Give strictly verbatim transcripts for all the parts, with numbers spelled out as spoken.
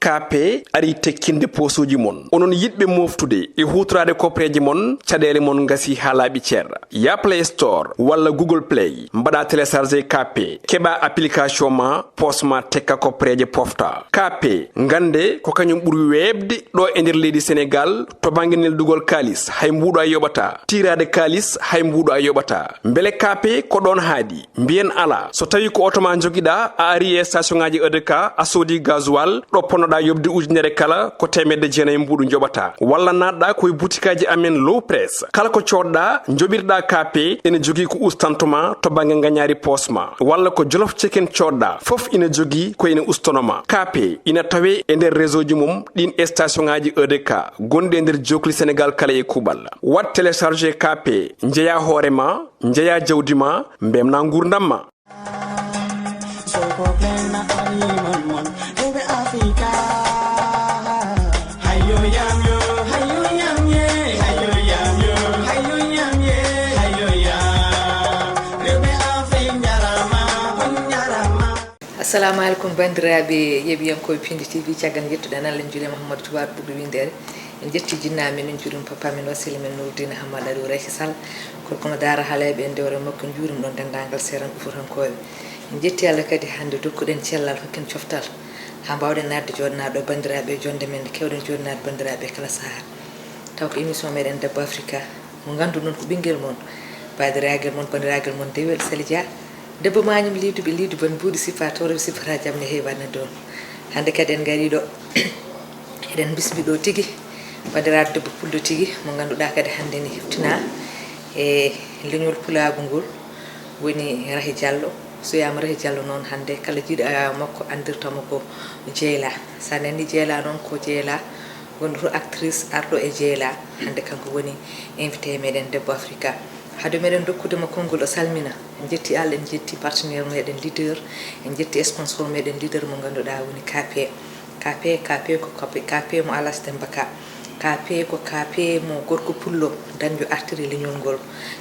Kaape ari tekkinde poosuuji mon. Onon yiɗɓe mooftude e huutoraade koppereeje mon, caɗeele mon ngasi haa laaɓi cer. Ya Play Store walla Google Play, mbaɗa télécharger Kaape, keɓa application ma, poos ma tekka koppereeje pofta. Kaape, ngannde ko kañum ɓuri weeɓde ɗo e nder leydi Senegaal to bannge neldugol kaalis, hay mbuuɗo a yoɓata. Tiiraade kaalis, hay mbuuɗo a yoɓata. Mbele Kaape ko ɗoon haaɗi? Mbiyen alaa. So tawii ko oto ma njogiɗaa, a ari e station ŋaaji E D K, a soodi gasoil, ɗo ponnoɗaa yoɓde ujunere kala, ko teemedde jeenayi mbuuɗu njoɓataa. Walla naatɗaa ko e butikaaji amen Low Press. Kala ko coodɗaa, njoɓirɗaa Kaape, ene jogii ko ustanto ma to bannge ngañaari poos ma. Walla ko Jolof Chicken coodɗaa, fof ina jogii ko ene ustono ma. Kaape ina tawee e nder réseau ji mum ɗiin e station ŋaaji E D K gonɗi e nder jookli Senegaal kala e kuuɓal. Waɗ télécharger Kaape, njeyaa hoore ma, njeyaa jawdi ma, mbemnaa nguurndam ma. Assalamu alaikum, banndiraaɓe yeeɓiyankooɓe Pindi T V. Caggal njettuɗen Allah, en njuuriima Mouhamadou Touba ɓurɗo winndere. En njetti jinnaaɓe men, en njuuriima papa men, wasila men Nourdine Hamada Douraki Sall, korkono Daara Haleeɓe, en ndewre makko, en njuuriima ɗoon denndaangal seeran Fuutankooɓe. En njetti Allah kadi hannde dokkuɗen cellal, hokken coftal, haa mbaawɗen naatde jooɗnaade ɗo banndiraaɓe, jonnde men nde keewɗen jooɗnaade banndiraaɓe kala sahaa. Taw ko émission meɗen Debbo Afrika, mo ngannduɗon ko ɓinngel mon, baadiraagal mon, banndiraagal mon, dewel Sali Dia. Debbo mañum liiduɓe liidu ban mbuuɗi sippa toro sippa jam ne heewa na doon. Hannde kadi en ngari ɗo, eɗen bismi ɗo tigi banndiraaɗo debbo pullo tigi, mo ngannduɗaa kadi hannde ne heftina e leñol pulaagu ngol, woni Rahi Diallo. So wiyaama Rahi Diallo noon, hannde kala jiiɗo a makko anndirta mo ko Jeyla. So a nani Jeyla noon, ko Jeyla, woni to actrice arɗo e Jeyla. Hannde kanko woni invité meɗen Debbo Afrika. Hade meɗen dokkude mo konngol, o salmina. En njetti Allah, en njetti partenaire meɗen leader, en njetti sponsor meɗen leader mo ngannduɗaa woni Kaape. Kaape, Kaape ko Kaape, Kaape mo Alas Demba Ka. Kaape ko Kaape mo gorko pullo, dañjo artiri leñol ngol.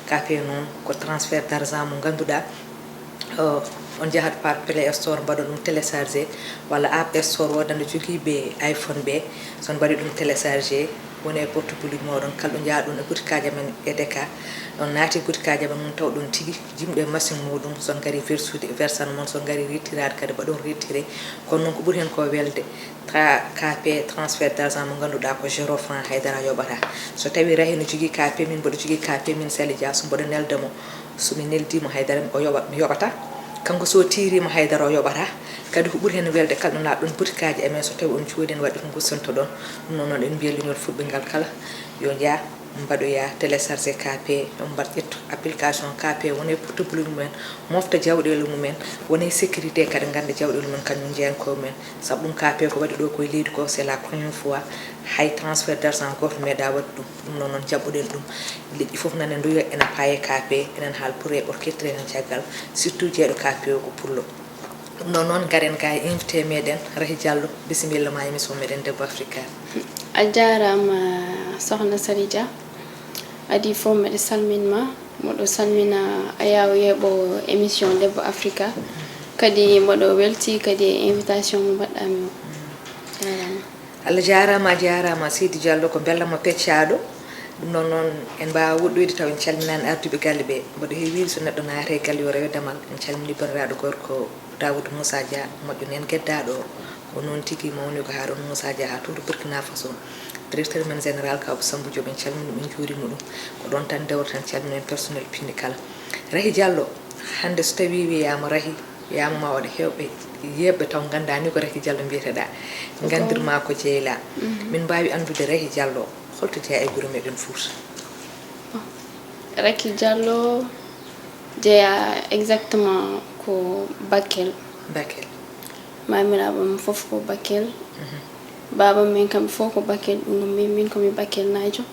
Kaape noon ko transfert d'argent mo ngannduɗaa, o, on njahat par Play Store, mbaɗa ɗum téléchargé, walla App Store, woodani jogiiɓe iPhone ɓe. So on mbaɗi ɗum téléchargé, woni e porte public mooɗon, kala ɗo njahɗon e butikaaji amen E D K, on naati butikaaji amen mum, taw ɗon tigi jimɗo e machine muɗum, so on ngari versude, versan mon, so on ngari retirade kadi mbaɗon retiré. Kono noon ko ɓuri heen ko welde, tra-, Kaape, transfert d'argent mo ngannduɗaa ko zéro franc, haydara yoɓata. So tawii Rahi no jogii Kaape, min mboɗo jogii Kaape, min Sali Dia, so mboɗo nelda mo, so mi neldiima haydara o yoɓa, mi yoɓata. Kanko so tiiriima haydara o yoɓata. Kadi ko ɓuri heen welde kala ɗo naatɗon butikaaji amen, so tawii on coodi en waɗi ko ngusantoɗon. Ɗum noon, noon en mbiya leñol fulɓe ngal kala yo njah, mbaɗoya téléchargé Kaape, on mbaɗ ƴettu application Kaape, wona e portable mumen, mofta jawɗeele mumen, wona e sécurité kadi ngannda jawɗeele mumen kañum njeyan koye mumen. Sabu ɗum Kaape ko waɗi ɗo koye leydi ko, c'est la première fois hay transfert d'argent gooto meeɗa waɗde ɗum. Ɗum noon, noon jaɓɓuɗen ɗum. Leƴƴi fof nana nduya ena paaye Kaape, enen haal pour e orchestre enen caggal, surtout jeeɗo Kaape o ko pullo. Ɗum noon, noon ngaren ga e invité meɗen Rahi Diallo, bisimilla ma émission meɗen Debbo Afrika. A jaaraama sohna Sali Dia. Adii fof mbeɗa salmin ma, mboɗo salmina ayaawo yeeɓoowo émission Debbo Afrika, kadi mboɗo welti kadi e invitation mo mbaɗɗami o. Jaaraama. Allah jaaraama, a jaaraama Seydi Diallo, ko mbellamma peccaaɗo. Ɗum noon, noon en mbaawa woɗɗoyde taw en calminaani ardiiɓe galle ɓe. Mboɗo heewi wiyde so neɗɗo naati e galle yo rewe damal. En calminii banndiraaɗo gorko Daawuud Muusaa Dia, moƴƴo neen geddaaɗo o. Ko noon tigi mawni ko Haaruuna Muusaa Dia haa to Burkina Faso. Directeur men général Kaaw Sammbu Joop, en calminii ɗum, en njuuriima ɗum. Ko ɗoon tan ndewreten, calminen personnel piindi kala. Rahi Diallo, hannde so tawii wiyaama Rahi, wiyaama ma waɗa heewɓe yeeɓɓe taw nganndaa ni ko Rahi Diallo mbiyeteɗaa. Nganndir ma ko Jeyla. Min mbaawi anndude Rahi Diallo, holto jeyaa e gure meɗen Fuuta? Rahi Diallo jeyaa exactement ko Bakel. Bakel. Maamiraaɓe am fof ko Bakel. Baaba men kamɓe fof ko Bakel, ɗum ɗum min, min ko mi Bakelnaajo.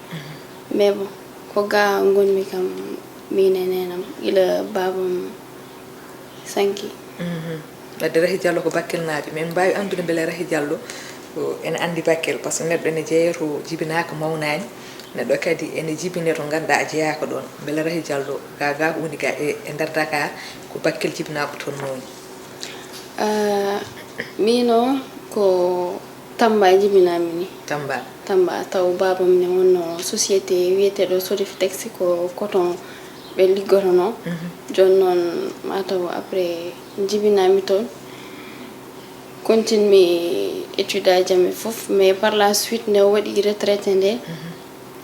Mais bon, ko ga ngonmi kam, min e neenam, gila baaba am sanki. Wadde Rahi Diallo ko Bakelnaajo. Min mbaawi anndude mbele Rahi Diallo ko ene anndi Bakel, par ce que neɗɗo ene jeeya to jibinaaka mawnaani, neɗɗo kadi ene jibine to ngannduɗaa a jeyaaka ɗoon. Mbele Rahi Diallo ga, ga ko woni ga e, e nder Dakar, ko Bakel jibinaaka toon mawni? Min o ko Tamba jibinami ni. Tamba. Tamba, taw babam ne wonno société wiyeteɗo Sodefitex, ko coton ɓe liggotono. Jooni noon ma taw après jibinami toon, continue mi étude aji am e fof, mais par la suite nde o waɗi retraité nde,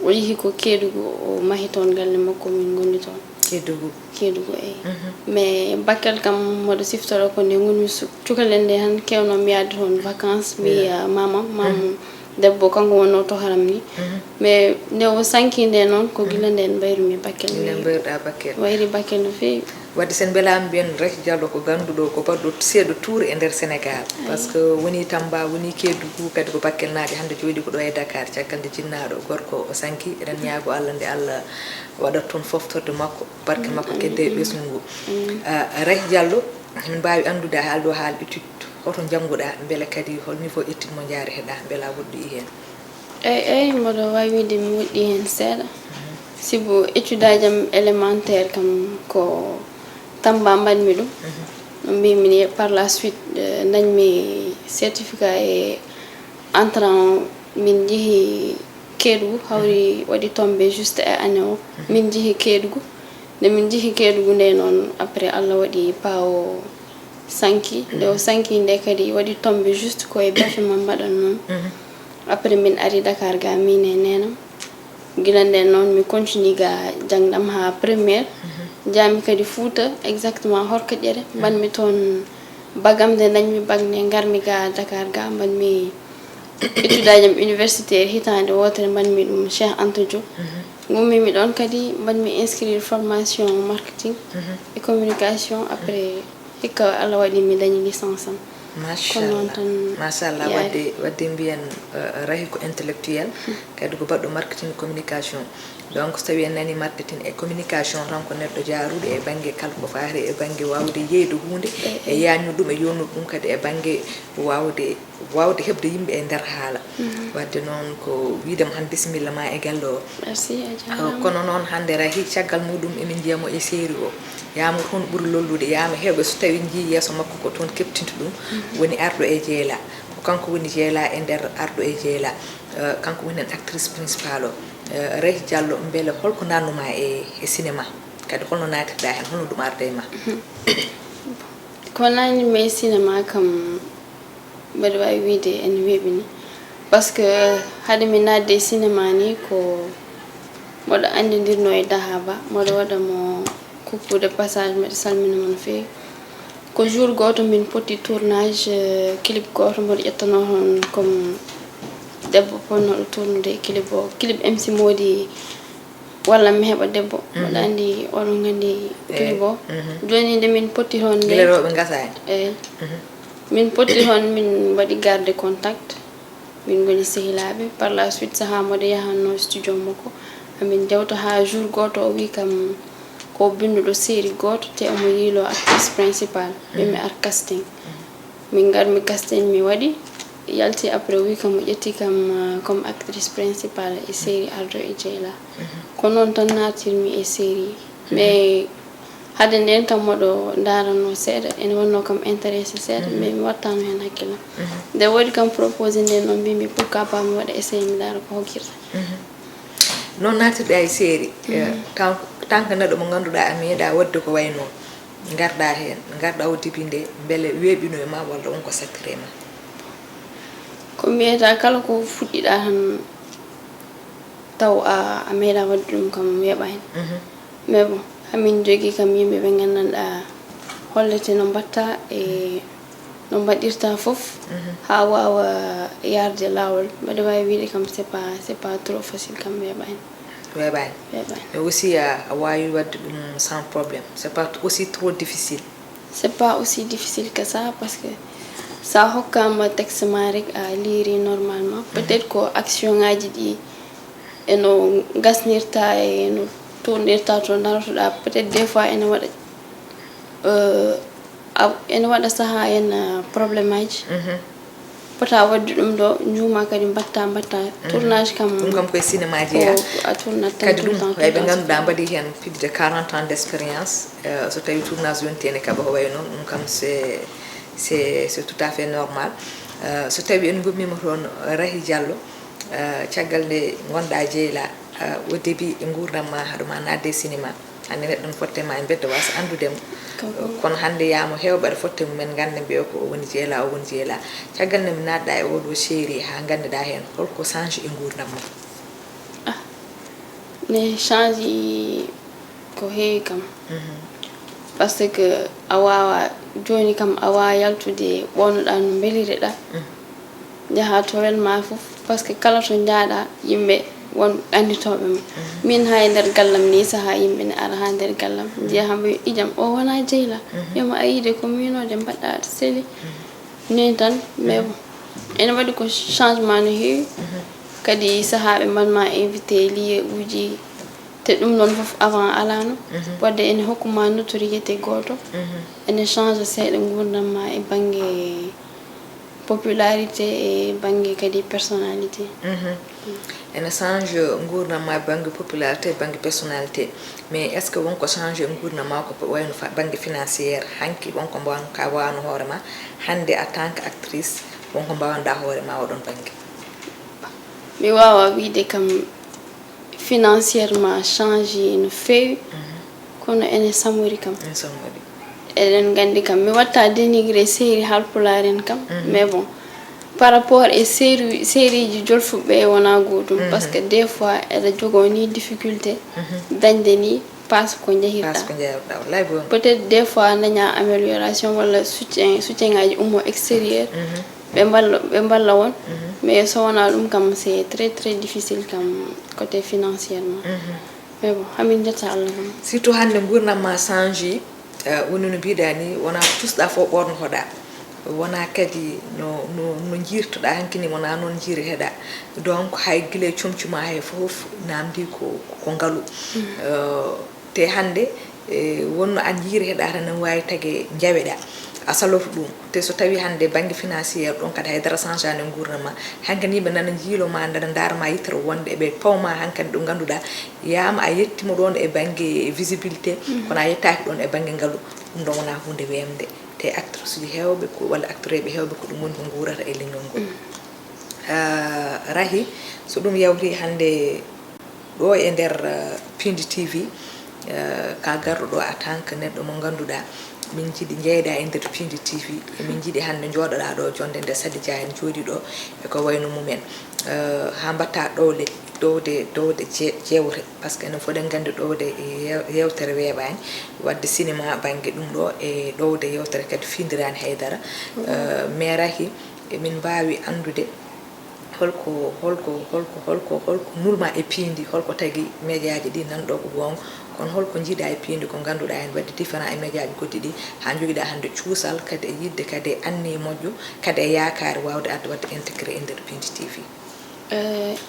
o yehi ko Keedugu, o mahi toon galle makko, min ngondi toon. Keedugu. Keedugu, eyi. Mais Bakel kam, mboɗo siftoro ko nde ngonmi su-, cukalel nde tan keewnomi yahde toon vacances, mi yiya mamam, mamam debbo, kanko wonno toharam ni. Mais nde o sanki nde noon, ko gila nden mbayrumi Bakel. Nde mbayruɗa Bakel. Wayri Bakel no feewi. Wadde sen mbelaama mbiyen Rek Diallo ko ganduɗo, ko baɗɗo seeɗa tour e nder Sénégal. Parce que woni Tamba, woni Keedugu, kadi ko Bakelnaajo, hannde jooɗi ko ɗo e Dakar. Caggal nde jinnaaɗo gorko o sanki, eɗen ñaago Allah nde Allah waɗat toon foftorde makko, barke makko kedde e ɓesngu ngu. Ah, Rek Diallo, min mbaawi anndude a haalɗo haal étude, hoto njannguɗa, mbele kadi hol niveau étude mo njaaretoɗa, mbela woɗɗoyi heen? Eyi, eyi, mboɗo waawi wiyde mi woɗɗi heen seeɗa. Sibu étude aji am élémentaire kam ko Tamba mbaɗmi ɗum. Ɗum mbimi ni, par la suite, eh, dañmi certificat e entrant, min njehi Keedugu, hawri waɗi tombé juste e année o. Min njehi Keedugu. Nde min njehi Keedugu nde noon, après Allah waɗi pa o sanki. Nde o sanki nde kadi waɗi tombé juste ko e bafe ma mbaɗan noon. Après min ari Dakar ga, min e neenam. Gila nden noon mi continue ga jangdam ha première. Jaami kadi Fuuta, exactement Horkaƴere. Mbaɗmi toon bac am, nde dañmi bac nde, ngarmi ga Dakar ga, mbaɗmi étude aji am universitaire hitaande wootere, mbaɗmi ɗum Cheikh Anta Diop. Ngummimi ɗoon kadi, mbaɗmi inscrire formation marketing et communication. Après, hikka Allah waɗi mi dañi licence am. Kono noon tan, machallah. Wadde, wadde mbiyen, eh, Rahi ko intellectuel, kadi ko baɗɗo marketing communication. Donc, so tawi en nani marketing e communication, tan ko neɗɗo jaaruɗo e bannge kala ko faati e bannge waawde yeeyde huunde, e yaajnude ɗum, e yolnude ɗum kadi e bannge waawde, waawde heɓde yimɓe e nder haala. Wadde noon ko wiide mo tan bisimilla ma e galle o. Merci, a jaaraama. Kono noon hannde Rahi, caggal muɗum emin njiya mo e série o. Yaama ko toon ɓuri lollude, yaama heɓa so tawi njii yeeso makko ko toon keɓtinta ɗum, woni arɗo e Jeyla. Ko kanko woni Jeyla e nder arɗo e Jeyla. Eh, kanko woni heen actrice principale o. Eh, Rahi Diallo, mbele holko naatnuma e, e cinéma? Kadi holno naatirɗa heen? Holno ɗum arda e ma? Ko naatnimi e cinéma kam, mbeɗa waawi wiyde ene weeɓi ni. Parce que hade mi naatde e cinéma ni, ko mboɗo anndidirno e Dahaba, mboɗo waɗa mo coucou de passage, mbeɗa salmina mo no feewi. Ko jour gooto min poti tournage, eh, clip gooto mboɗo ƴettano toon comme debbo potnoɗo tournude clip o. Clip M C Mody, walla mi heɓa debbo. Mboɗo anndi oɗon nganndi clip o. Jooni nde min poti toon nde. Gila rewɓe ngasa en. Eyi. Min poti toon, min mbaɗi garde contact. Min ngoni sehilaaɓe. Par la suite, sahaa mboɗo yahanno studio makko, amin njewta haa jour gooto o wi kam ko binnduɗo série gooto, te omo yiilo actrice principale. Mbimi ar casting. Min ngarmi casting, mi waɗi, yalti après o wi kam o ƴetti kam, euh, comme actrice principale e série Arɗo e Jeyla. Ko noon tan naatirmi e série. Mais hade nden kam mboɗo ndaarano seeɗa, ene wonno kam intéressé seeɗa, mais mi wattano heen hakkillam. Nde waɗi kam proposé nden noon, mbimi pourquoi pas mi waɗa essayé, mi ndaara ko hokkirta. Noon naatirɗa e série, eh, tan, tan ko neɗɗo mo ngannduɗaa a meeɗaa waɗde ko wayi noon. Ngarɗa heen, ngarɗa o début nde, mbele weeɓino e ma walla won ko sattiri e ma? Ko mbiyata kala ko fuɗɗiɗa tan taw a, a meeɗa waɗde ɗum kam weeɓani. Mais bon, hamin jogii kam yimɓe ɓe nganndanɗaa hollete no mbatta e no mbaɗirta fof haa waawa yaarde laawol. Mbeɗa waawi wiyde kam c'est pas, c'est pas trop facile kam weeɓani. Weeɓani. Weeɓani. Mais aussi a, a waawi waɗde ɗum sans problème. C'est pas aussi trop difficile. C'est pas aussi difficile que ça, parce que sa hokkaama texte ma rek, a liiri normalement. Peut-être ko action ngaji ɗi e no gasnirta e no tournirta to darotoɗa. Peut-être des fois ene waɗa, euh, a, ene waɗa saha en, euh, problème aji. Pota waɗde ɗum ɗo, njuuma kadi mbatta, mbatta. Tournage kam, ɗum kam koye cinéma jeeya. Ko a tournat tan Kadi tout le ɗum temps, tout hay le ɓe temps. Ngannduɗaa mbaɗi heen plus de quarante ans d'expérience. Euh, so tawi tournage yonti ene kaɓa ko wayi noon, ɗum kam c'est, c'est, c'est tout à fait normal. Eh, so tawii en ngummiima toon, Rahi Diallo, eh, caggal nde ngonɗaa Jeyla, eh, o début e nguurndam ma, haɗo ma naatde e cinéma, hannde neɗɗo no fotte ma e mbedda waasa anndude mo. Kono hannde yaamo heewɓe aɗa fotte mumen, ngannda mbiya ko o woni Jeyla, o woni Jeyla. Caggal nde mi naatɗaa e oo ɗoo série, haa nganndiɗaa heen, holko change e nguurndam ma? Ne change ko heewi kam. Parce que a waawa jooni kam a waawa yaltude ɓoonoɗaa no mbelireɗaa. Njaha to welma fof, parce que kala to njaaɗa yimɓe won annditooɓe ma. Min haa e nder gallam ni sahaa yimɓe ne ara haa nder gallam njiya hambo ijam o wona Jeyla. Wiyama a yiide ko minoje mbaɗɗa aɗa seli. Nin tan mais bon ene waɗi ko changement no heewi. Kadi sahaaɓe mbaɗma invité lieu uji te ɗum ɗon fof avant alano. Wadde ene hokkuma notoriété gooto. Ene change seeɗa nguurndam ma e bannge popularité e bannge kadi personnalité. Ene change nguurndam ma bannge popularité e bannge personnalité. Mais est ce que wonko change e nguurndam ma ko wayno bannge financière? Hanki wonko mbawan ka wano hoore ma? Hannde en tant que actrice wonko mbawanɗa hoore ma oɗon bannge? Mi wawa wiide kam financièrement change no feewi. Kono ene samori kam. Eɗen nganndi kam mi watta dénigré série halpulaar en kam. Mais bon, par rapport e série sérieji jolfuɓe wona gotum parce que des fois eɗa jogo ni difficulté dañde ni passe ko jahirɗa. Peut être des fois daña amélioration walla soutien soutien ngaji ummo extérieur ɓe mballa ɓe mballa won. Mais so wona ɗum kam c'est très très difficile kam côté financièrement. Mais bon hamin jetta Allah kam. Surtout hannde nguurndam ma change. Woni no mbiɗa ni wona ko cusɗa fof ɓornotoɗa, wona kadi no no no jiirtoɗa hankini wona noon jiireteɗa. Donc hay gila e comci ma hay fof namdi ko ko ngalu. Te hannde wonno an jiireteɗa tan ne wawi tagi jaweɗa a saloto ɗum. Te so tawi hannde bannge financière ɗon kadi haydara changani e nguurndam ma. Hankadi yimɓe nana jiilo ma nana ndaara ma yittere wonde eɓe paw ma hankadi ɗo ngannduɗa yama a yettima ɗon e bannge visibilité kono a yettaki ɗon e bannge ngalu. Ɗum ɗon wona huunde weemde. Te actrice uji heewɓe ko walla actoreɓe heewɓe ko ɗum woni ko nguurata e leñol ngol. Rahi so ɗum yawti hannde ɗo e nder Pindi T V, ka garɗo ɗo en tant que neɗɗo mo ngannduɗaa min njiɗi njeyda e nder Pindi T V, emin njiɗi hannde njooɗoɗaa ɗo jonnde nde Sady Dia en jooɗi ɗo e ko wayno mumen, haa mbatta ɗowle ɗowde ɗowde jewte, parce que enen fof eɗen nganndi ɗowde yewtere weeɓaani, waɗde cinéma bannge ɗum ɗo e ɗowde yewtere kadi fiindirani haydara. Mais Rahi emin mbaawi anndude holko holko holko holko holko nulma e piindi, holko tagi médiaji ɗi nan ɗo ko goonga, kono holko njiiɗa e piindi ko ngannduɗaa ene waɗi différent e médiaji goɗɗi ɗi haa njogiɗa hannde cuusal kadi e yiɗde kadi e anniye moƴƴo kadi e yaakaare waawde arde waɗde intégré e nder Pindi T V?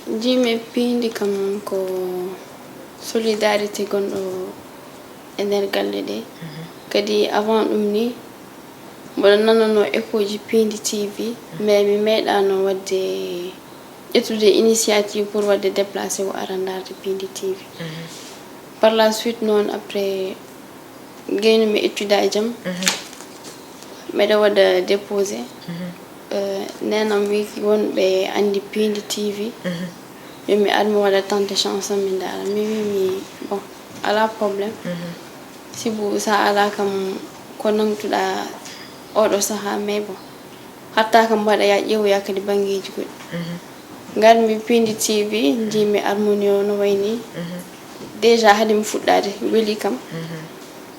Njiimi piindi kam ko solidarité gonɗo e nder galle ɗe. Kadi avant ɗum ni mboɗo nanano écho ji Pindi T V mais mi meeɗano waɗde ƴettude initiative pour waɗde déplacé o ara ndaarde Pindi T V. Par la suite noon après gaynumi étude e jam mbeɗa waɗa déposé. Nenam wiki wonɓe anndi Pindi T V yo mi ar mi waɗa tente chance am mi ndaara mi wimi bon ala problème. Sibu sa ala kam ko nangtuɗa oɗo saha mais bon hatta kam mbaɗa ya ƴeewoya kadi banngeeji goɗɗi. Ngarmi Pindi T V njiimi harmonie o no wayni déjà haade mi fuɗɗaade weli kam.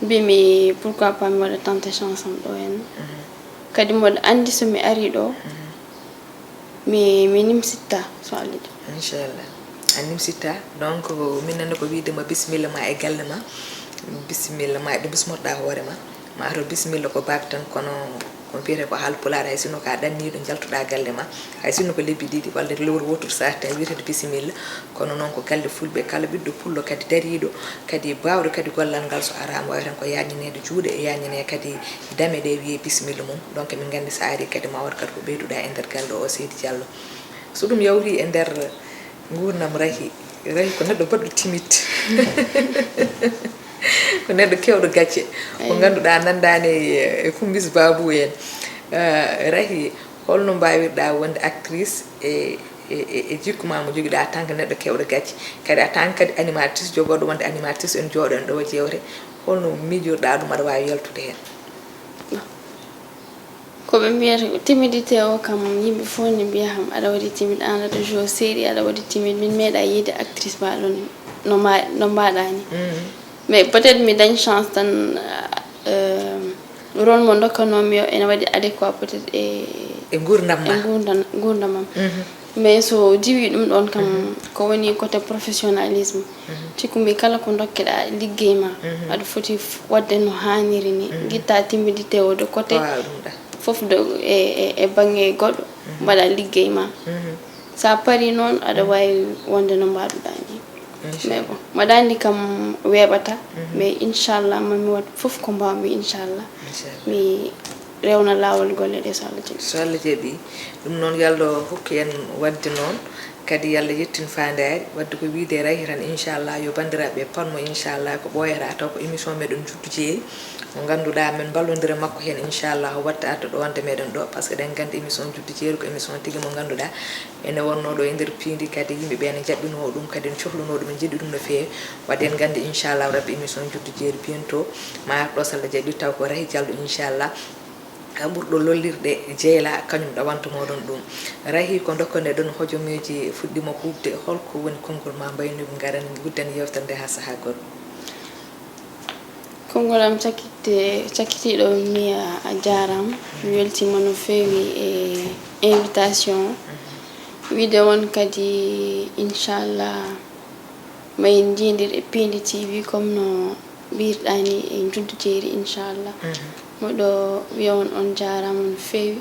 Mbimi pourquoi pas mi waɗa tente chance am ɗo henna. Kadi mboɗo anndi so mi ari ɗo mi mi nimsitta so Allah jaɓi. Inchallah a nimsitta. Donc min nani ko wiide ma bisimilla ma e galle ma, bisimilla ma e ɗo bismorɗa hoore ma. Ma to bisimilla ko baak tan kono ko mbiyete ko haalpulaar hay sinno ka ɗanniiɗo njaltuɗa galle ma, hay sinno ko lebbi ɗiɗi walla lewru woturu saati tan wiyetede bisimilla. Kono noon ko galle fulɓe kala ɓiɗɗo pullo kadi dariiɗo kadi baawɗo kadi gollal ngal so araama wawi tan ko yaññaneede juuɗe e yaññane kadi dame ɗe wiye bisimilla mum. Donc min nganndi so ari kadi ma waɗ kadi ko ɓeyduɗa e nder galle o seydi diallo. So ɗum yawti e nder nguurndam rahi rahi ko neɗɗo baɗɗo timit ko neɗɗo kewɗo gacce ko ngannduɗa nanndaani e kumbis babu en. Rahi Holno mbaawirɗaa wonde actrice e e e e jikku ma mo jogiɗaa en tant que neɗɗo keewɗo gacce, kadi en tant que kadi animatrice jogooɗo wonde animatrice, en jooɗo en ɗo jewte, holno miijorɗaa ɗum, aɗa waawi yaltude heen? Ko ɓe mbiyata ko timidité o kam, yimɓe fof ne mbiya kam aɗa waɗi timide, aan aɗa jouer série aɗa waɗi timide, min meeɗa yiide actrice mbaɗo no mba no mbaɗa ni. Mais peut-être mi dañ chance tan, euh, rôle mo dokkanoomi o ene waɗi adéquat peut-être e e nguurndam e ma nguurndam nguurndam am. Mais so diwi ɗum ɗon kam, ko woni côté professionnalisme, cikkumi kala ko dokkeɗa liggey ma, aɗa foti f- waɗde no haaniri ni. Ngitta timidité o de côté waaw ɗum ɗa fof de e e- e bannge goɗɗo, mbaɗa liggey ma. Sa pari noon aɗa waawi wonde no mbaɗuɗa ni. Mais bon, mbaɗa anndi kam weeɓata, mais inchallah mami waɗ fof ko mbawmi inchallah. Mi rewna laawol golle ɗe so Allah jaɓi. So Allah jaɓi. Ɗum noon, yo Allah hokku en waɗde noon, kadi yo Allah yettin faandaare. Waɗde ko wiyde rahi tan, inchallah, yo banndiraaɓe ɓe paam mo, inchallah, ko ɓooyata taw ko émission meɗen Juddu Jeeri, mo ngannduɗaa men mballondira makko heen, inchallah, o watta arde ɗo wonde meɗen ɗo, par ce que eɗen nganndi émission Juddu Jeeri ko émission tigi mo ngannduɗaa ene wonnoo ɗo e nder piindi, kadi yimɓe ɓe ene njaɓɓinoo ɗum, kadi ene cohlunoo ɗum, en njiɗi ɗum no feewi. Waɗde en nganndi, inchallah rabbi, émission Juddu Jeeri bientôt ma ar ɗo so Allah jaɓi, taw ko Rahi Jallo, inchallah, ɓurɗo lollirde Jeyla, kañum ɗawanto mooɗon ɗum. Rahi, ko dokkoɗen ɗon hojomeeji fuɗɗiima huuɓde, holko woni konngol ma, mbaynoɗen, ngaren ngudden yeewtere nde haa sahaa goɗɗo? Konngol am cakkite cakkitiiɗo mi a a jaaraama, mi weltiima no feewi e invitation o. Wiyde on kadi inchallah ma en njiidir e Piindi T V comme no mbiyirɗaa ni e Njuddu Jeeri inchallah. Miɗo wiya on on jaaraama no feewi,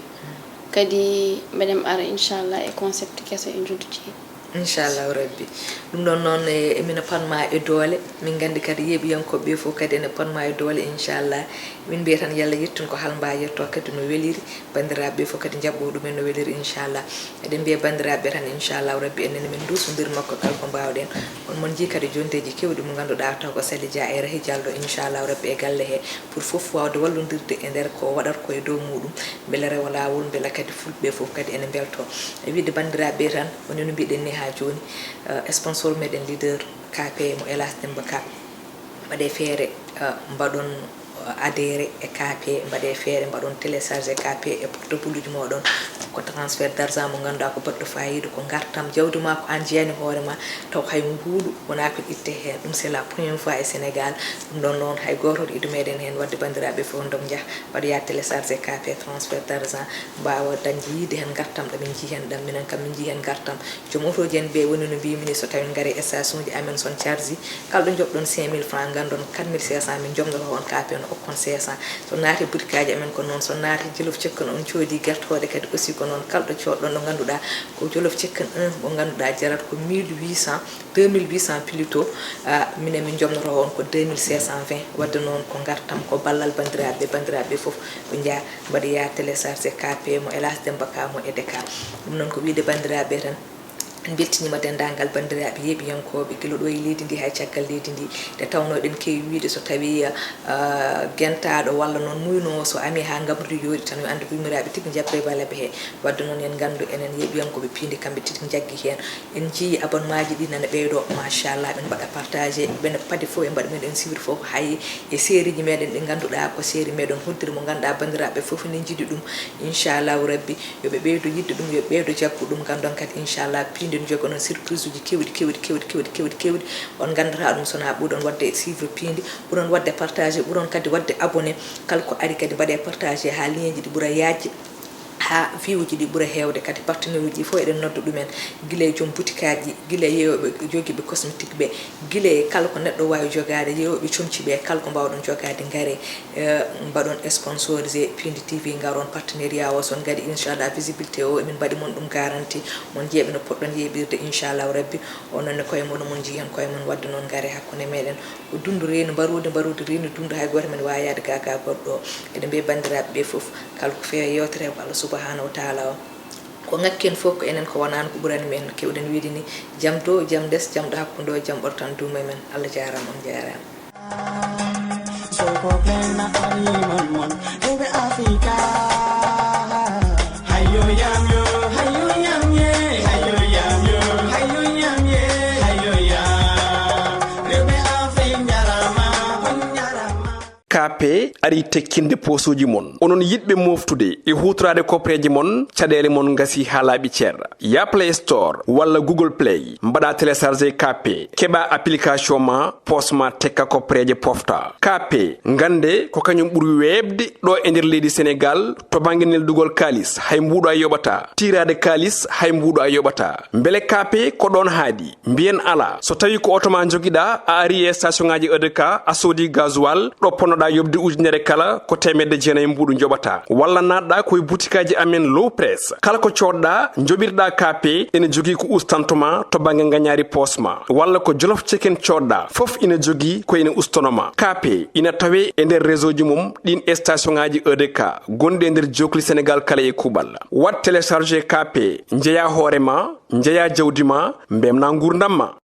kadi mbeɗen ara inchallah e concept keso e Njuddu Jeeri. Inchallahu rabbi. Ɗum ɗon noon e emina panma e doole, min nganndi kadi yeeɓiyankooɓe ɓe fof kadi ene panma e doole inchallah. Min mbiya tan yo Allah yettin ko halmba yetto kadi no weliri, banndiraaɓe ɓe fof kadi njaɓɓo ɗumen no weliri inchallah. Eɗen mbiya banndiraaɓe ɓe tan inchallahu rabbi enen min nduusondir makko kala ko mbaawɗen. On mon njii kadi jondeeji keewɗi mo ngannduɗaa taw ko Sali Dia e Rahi Jallo inchallahu rabbi e galle he pour fof waawde wallondirde e nder ko waɗata ko e dow muɗum, mbele rewa laawol, mbele kadi fulɓe ɓe fof kadi ene mbelto. E wiyde banndiraaɓe ɓe tan, woni no mbiɗen ni haa jooni, sponsor meɗen leader K P mo Elas Demba Ka, mbaɗe feere mbaɗon adhéré e K P, mbaɗe feere mbaɗon téléchargé K P e portable uji moɗon. Ko transfert d'argent mo ngannduɗaa ko baɗɗo fayida, ko ngartam, jawdi ma ko an jeyani hoore ma, taw hay nguuɗu wona ko itte heen. Ɗum c'est la première fois e Sénégal. Ɗum ɗon noon hay gooto ido meɗen heen, waɗde banndiraaɓe fof ndom njah mbaɗoya téléchargé K P, transfert d'argent, mbaawa dañde yiide heen ngartam, ɗo min njii heen ɗam, minen kam min njii heen ngartam. Joom otooji en ɓe woni no mbiymi ni, so tawi ngari e station ji amen son charge, kala ɗo njoɓɗon cinq mille francs, nganndon quatre mille cinq cent min njomnoto on K P no okkon cinq cent. So naati butikaaji amen ko noon, so naati Jolof Chicken on coodi gertooɗe kadi aussi ko noon, kala ɗo coodɗon ɗo ngannduɗaa ko Jolof Chicken un mo ngannduɗaa jarata ko mille huit cent, deux mille huit cent plutôt, minen min njomnoto on ko deux mille cinq cent vingt. Waɗde noon ko ngartam, ko ballal banndiraaɓe, banndiraaɓe fof ɓe njaa mbaɗoya téléchargé K P mo Elas Demba Ka mo E D K. Ɗum noon ko wiyde banndiraaɓe tan, en mbeltiniima denndaangal banndiraaɓe yeeɓiyankooɓe gila ɗo e leydi ndi haa e caggal leydi ndi, nde tawnoo eɗen keewi wiyde so tawii gentaaɗo walla noon muynoowo so amii haa ngamruɗi yooɗi tan yo anndu ko yummiraaɓe tigi njaɓɓa e balabe he. Waɗde noon en nganndu enen yeeɓiyankooɓe piindi kamɓe tigi njaggi heen. En njiyii abonnemaaji ɗi nana ɓeydoo machallah, ɓe mbaɗa partagé, ɓe paadi fof e mbaɗa meɗen suivre fof, hay e série ji meɗen ɗi ngannduɗaa ko série meɗen hoddiri mo ngannduɗaa banndiraaɓe fof ne njiɗi ɗum. Inchallahu rabbi yo ɓe ɓeydo yiɗde ɗum, yo ɓe ɓeydo jaggu ɗum, nganndon kadi inchallah piindi no jogi onon surprise uji keewɗi keewɗi keewɗi keewɗi keewɗi keewɗi. On nganndata ɗum so wonaa ɓuron waɗde suivre piindi, ɓuron waɗde partagé, ɓuron kadi waɗde abonné. Kala ko ari kadi mbaɗe partagé haa lien ji ɗi ɓura yaajde, haa vue uji ɗi ɓura heewde. Kadi partenaire uji ɗi fof eɗen nodda ɗumen, gila e joom butikaaji, gila e yeeyooɓe jogiiɓe cosmétique ɓe, gila e kala ko neɗɗo waawi jogaade, yeeyooɓe comci ɓe, kala ko mbaawɗon jogaade ngaree mbaɗon sponsorisé Piindi T V, ngaron partenariat o, so on ngarii inchallah visibilité o emin mbaɗi mon ɗum garanti, mon njiya ɓe no poɗɗon yeeɓirde inchallahu rabbi. Onon ne koye mon, mon njii heen koye mon. Waɗde noon ngaree hakkunde meɗen, ko dundu reeni mbaroodi, mbaroodi reeni dundu, hay gooto men waawa yahde gaa gaa goɗɗo o. Eɗen mbiya banndiraaɓe ɓe fof kala ko feewi e yeewtere he ko Allah subahanahu wa taala o, ko ŋakki heen fof ko enen, ko wonaani ko ɓurani men. Keewɗen wiyde ni jam dow jam les, jam ɗo hakkunde o, jam ɓurtan duumo e men. Allah jaaraama, on jaaraama. Soko plena ariman mon, ebe Afrika. Hayo ya. P ari tekkinde posuuji mon. Onon yiɗɓe moftude e huutoraade koppereeje mon, caɗeele mon ngasi haa laaɓi cer. Ya Play Store walla Google Play, mbaɗa télécharger K P, keɓa application ma, poos ma tekka koppereeje pofta. K P, ngannde ko kañum ɓuri weeɓde ɗo e nder leydi Senegal to bannge neldugol kaalis, hay mbuuɗo a yoɓata. Tiiraade kaalis, hay mbuuɗo a yoɓata. Mbele K P ko ɗoon haadi? Mbiyen alaa. So tawii ko oto ma njogiɗaa, a ari e station ŋaaji E D K, a soodi gasoil, ɗo ponnoɗaa yoɓde ujunere kala, ko teemedde jeenayi mbuuɗu njoɓataa. Walla naatɗaa ko e butikaaji amen Low Press. Kala ko coodɗaa, njoɓirɗaa K P, ene jogii ko ustanto ma to bannge ngañaari poos ma. Walla ko Jolof Chicken coodɗaa, fof ina jogii ko ene ustono ma. K P ina tawee e nder réseau ji mum ɗiin station ŋaaji E D K gonɗi e nder jookli Senegal kala e kuuɓal. Waɗ télécharger K P, njeyaa hoore ma, njeyaa jawdi ma, mbemnaa nguurndam ma.